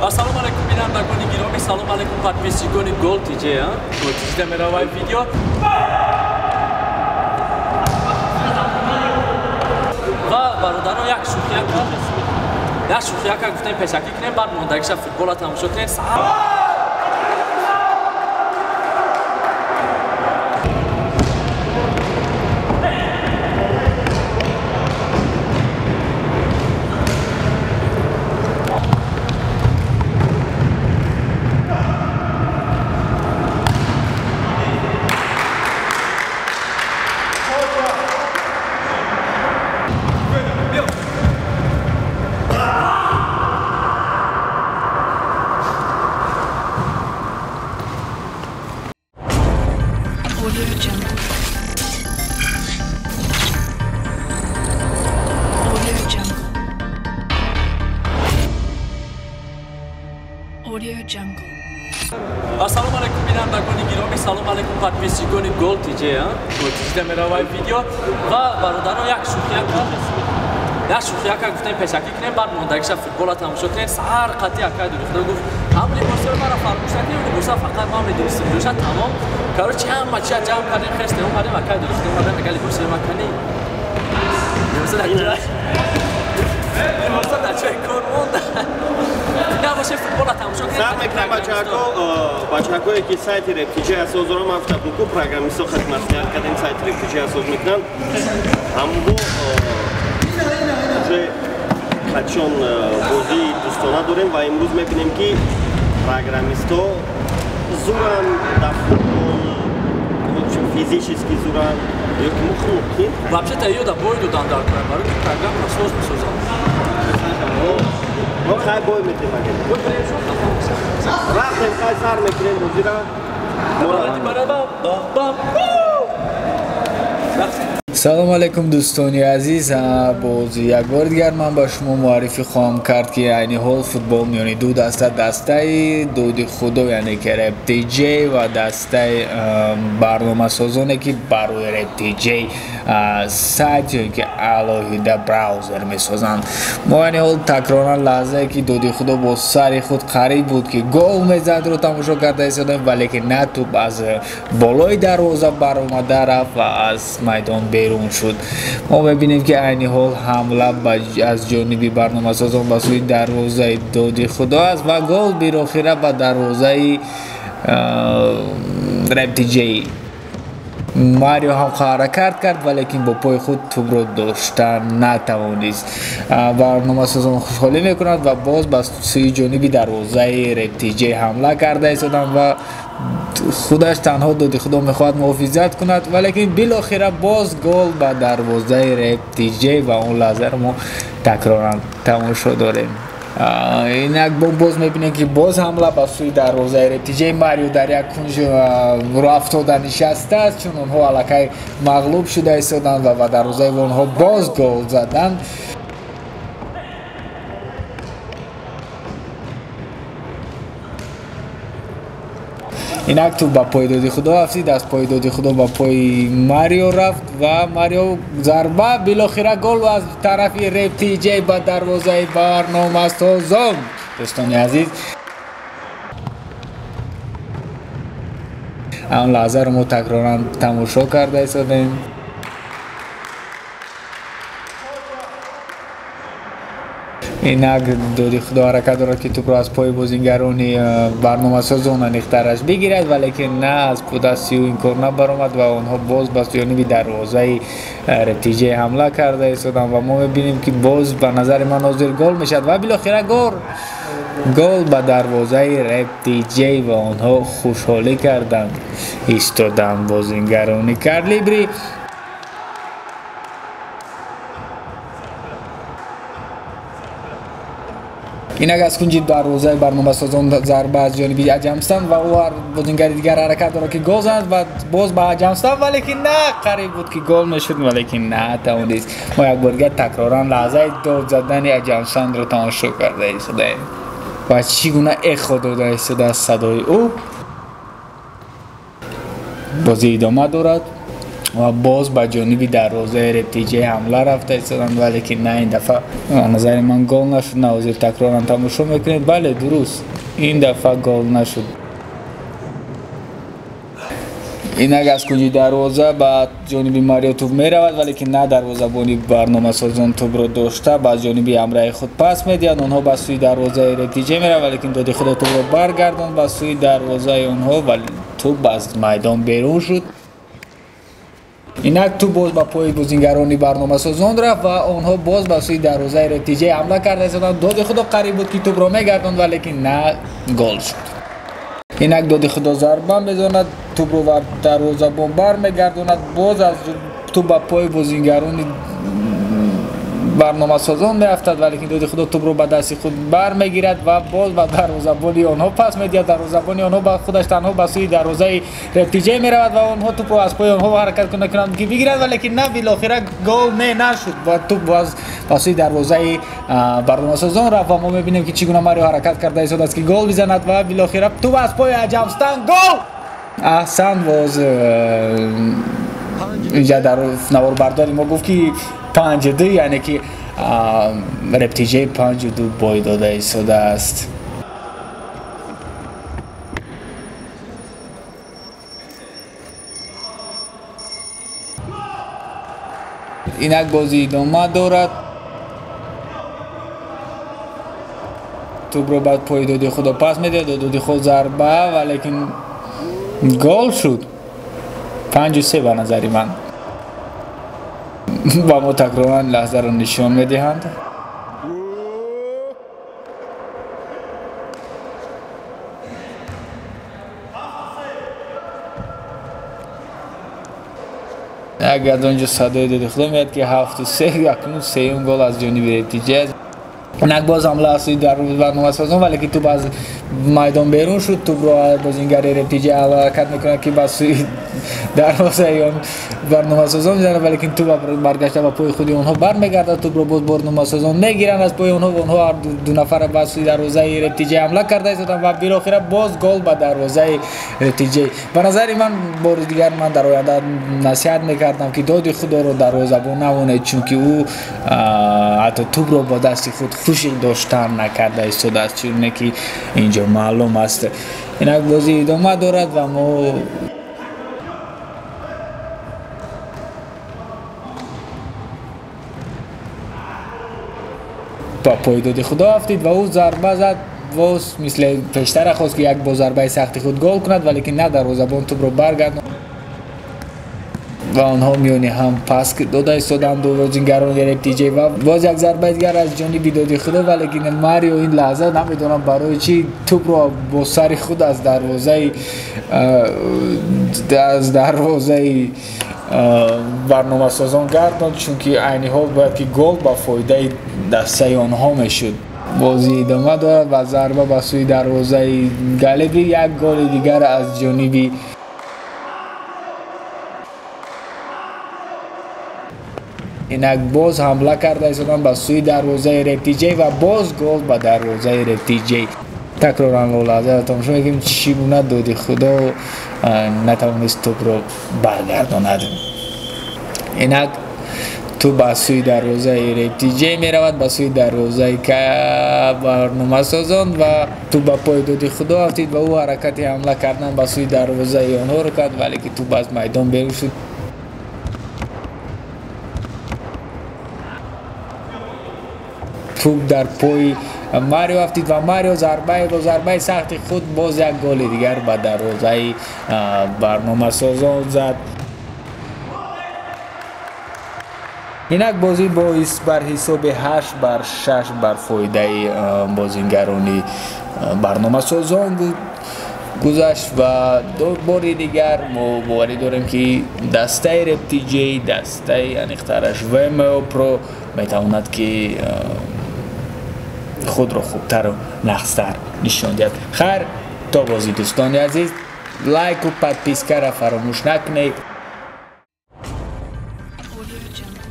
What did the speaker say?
Ассалому алайкум бинандагони гиромӣ, салом алайкум подписчикони Гол ТЖ, Гол ТЖ меравай видео. Ва бародарон як шӯхияка гуфтем пешакӣ кунем, баъд мондагиша футбола тамошо кунем. Audio Jungle. Audio Jungle. Audio Jungle. Ассалому алайкум бинандагони гиромӣ, салом алайкум подписчикони Гол ТЖ, Гол ТЖ меравай видео. Ва бародарон як шӯхияка гуфтем пешакӣ кунем, баъд мондагиша футбола тамошо кунем. Сар қатъи акай дурухта гуфт ҳам либосҳои маро фаромӯш накунем, либосҳо фақат ман медонистам дӯша тамом. Короче, ҳама чия ҷамъ кардем, хестем омадем, акай дурухта омадем, мега либосҳои ман кани. Либосҳо дар ҷои кор монда. Набоше футбола тамошо кунем. Сар мекунам бачаҳако, бачаҳакое ки сайти Реп ТЖ асос дорам, ман гуфтам ку программистҳо хеле маслиҳат кардем, сайти Реп ТЖ асос мекунанд. Ҳамво уже қачон бозии дӯстона дорем ва имрӯз мебинем ки программистҳо зуранд дар футбол, физически зуранд ё ки мухлуқи. Вообще-то её да бой додан дар кор, барои ки программаро соз месозанд. Мо хай бой метем агар. Рафтем хай сар мекунем бозиро. Салом алейкум дӯстони азиз, боз як бори дигар ман ба шумо муаррифӣ хоҳам кард ки айни ҳол футбол миёни ду даста, дастаи Доди Худо яъне ки Реп ТЖ ва дастаи барномасозоне ки барои Реп ТЖ сайт ё ки алоҳида браузер месозанд. Мо айни ҳол такроран лаҳзае ки Доди Худо бо сари худ қариб буд ки гол мезадро тамошо карда истодем, вале ки на тӯб аз болои дарвоза баромада рафт ва аз майдон берун шуд. Мо мебинем ки айни ҳол ҳамла аз ҷониби барномасозон ба сӯи дарвозаи Доди Худо аст ва гол билохира ба дарвозаи Реп ТЖ. Марио ҳам ҳаракат кард, валекин бо пои худ тӯбро дошта натавонист. Барномасозон хушҳолӣ мекунанд ва боз ба сӯи ҷониби дарвозаи Реп ТЖ ҳамла карда истоданд ва худаш танҳо Доди Худо мехоҳад муҳофизат кунад, валекин билохира боз гол ба дарвозаи Реп ТЖ ва он лаҳзаро мо такроран тамошо дорем. Инак боз мебинем ки боз ҳамла ба сӯи дарвозаи Реп ТЖ. Марио дар як кунҷ роҳ афтода нишастааст, чун онҳо аллакай мағлуб шуда истоданд ва ба дарвозаи онҳо боз гол заданд. Инак тӯб ба пои Доди Худо афтид, аз пои Доди Худо ба пои Марио рафт ва Марио зарба, билохира гол аз тарафи Реп ТЖ ба дарвозаи барномасозон. Дӯстони азиз, он лаҳзаро мо такроран тамошо карда истодем. Инак Доди Худо ҳаракат дорад ки тӯбро аз пои бозингарони барномасозон аниқтараш бигирад, валекин на аз дасти ӯ ин кор набаромад ва онҳо боз ба ҷониби дарвозаи Реп ТЖ ҳамла карда истоданд ва мо мебинем ки боз ба назари ман ҳозир гол мешавад ва билохира гол ба дарвозаи Реп ТЖ ва онҳо хушҳолӣ карданд истоданд бозингарони Карлибри. Инак аз кунҷи дарвозаи барномасозон зарба аз ҷониби Аҷамстан ва ӯ бозингари дигар ҳаракат дорад ки гол занад ва боз ба Аҷамстан, валекин на қариб буд ки гол мешуд, валекин натавонист. Мо як бор дигар такроран лаҳзаи дод задани Аҷамстанро тамошо карда истодаем ва чӣ гуна эхо дода истодааст садои ӯ. Бозӣ идома дорад. Ва боз ба ҷониби дарвозаи РПТЖ ҳамла рафта истоданд, вале ки на ин дафъа назари ман гол нашуд. На ҳозир такроран тамошо мекунед. Бале, дуруст, ин дафъа гол нашуд. Инак аз кунҷи дарвоза ба ҷониби Марио тӯб меравад, вале ки на дарвозабони барномасозон тӯбро дошта ба ҷониби ҳамраҳи худ пас медиҳад. Онҳо ба сӯи дарвозаи РПТЖ меравад, вале ки доди худо тӯбро баргардонд ба сӯи дарвозаи онҳо, вале тӯб аз майдон берун шуд. Инак тӯб боз ба пои бозингарони барномасозон рафт ва онҳо боз ба сӯи дарвозаи РПТЖ ҳамла карда истоданд. Доди худо қариб буд ки тӯбро мегардонд, вале ки на гол шуд. Инак доди худо зарба мезанад, тӯбро ба дарвозабон бармегардонад, боз аз тӯб ба пои бозингарони барномасозон меафтад, вале ки доди худо тӯбро ба дасти худ бармегирад ва боз ба дарвозабони онҳо пас медиҳад. Дарвозабони онҳо ба худаш танҳо ба сӯи дарвозаи РПТЖ меравад ва онҳо тӯбро аз пои онҳо ҳаракат кунанд ки бигирад, вале ки на, билохира гол не нашуд ва тӯб боз ба сӯи дарвозаи барномасозон рафт ва мо мебинем ки чӣ гуна Марио ҳаракат карда истодааст ки гол бизанад ва билохира тӯб аз пои Аҷамстан гол! Аҳсан, боз инҷа дар наворбардори мо гуфт ки 5-2, яъне ки РПТЖ 5-2 бой дода истодааст. Инак бозӣ идома дорад. Тӯбро ба пои доди худо пас медиҳад, доди худ зарба, валекин гол шуд. 5-3 ба назари ман. Ба мо такроран лаҳзаро нишон медиҳанд. Агар аз он ҷо садои доди худо меяд ки 7-3, акнун сеюм гол аз ҷониби РПТЖ аст. Инак боз ҳамла аз сӯи барномасозон, вале ки тӯб аз майдон берун шуд. Тӯбро бозингари РПТЖ ҳаракат мекунад ки ба сӯи дарвозаи он барномасозон мезанад, вале ки тӯб баргашта ба пои худи онҳо бармегардад. Тӯбро боз барномасозон мегиранд аз пои онҳо ва онҳо ҳар ду нафара ба сӯи дарвозаи РПТЖ ҳамла карда истоданд ва билохира боз гол ба дарвозаи РПТЖ. Ба назари ман бори дигар ман дар оянда насиҳат мекардам ки доди худоро дарвозабон намонед, чунки ӯ ҳатто тӯбро бо дасти худ хушик доштан накарда истодааст, чуне ки инҷо маълум аст. Инак бозӣ идома дорад ва мо ба пои доди худо афтид ва ӯ зарба зад. Боз мисли пештара хост ки як бо зарбаи сахти худ гол кунад, вале ки на, дарвозабон тӯбро баргардонд ва онҳо миёни ҳам пас дода истоданд бозингарони РПТЖ ва боз як зарбаи дигар аз ҷониби доди худо, вале ки Марио ин лаҳза намедонам барои чӣ тӯбро бо сари худ аз дарвозаи барномасозон гардонд, чунки айни ҳол бояд ки гол ба фоидаи дастаи онҳо мешуд. Бозӣ идома дорад ва зарба ба сӯи дарвозаи галиби, як голи дигар аз ҷониби инак боз ҳамла карда истоданд ба сӯи дарвозаи РПТЖ ва боз гол ба дарвозаи РПТЖ. Такроран лаҳзаро тамошо мекунем чӣ гуна доди худо натавонист тӯбро баргардонад. Инак тӯб ба сӯи дарвозаи РПТЖ меравад, ба сӯи дарвозаи барномасозон ва тӯб ба пои доди худо афтид ва ӯ ҳаракати ҳамла кардан ба сӯи дарвозаи онҳоро кард, вале ки тӯб аз майдон берун шуд. Тӯб дар пои Марио афтид ва Марио бо зарбаи сахти худ боз як голи дигар ба дарвозаи барномасозон зад. Инак бозӣ бар ҳисоби 8-6 бар фоидаи бозингарони барномасозон гузашт ва ду бори дигар мо боварӣ дорем ки дастаи РПТЖ, дастаи аниқтараш ВМО Про метавонад ки худро хубтару нақстар нишон диҳад. Хайр, то бозӣ дӯстони азиз, лайку подпискаро фаромӯш накунед. Audio Jungle.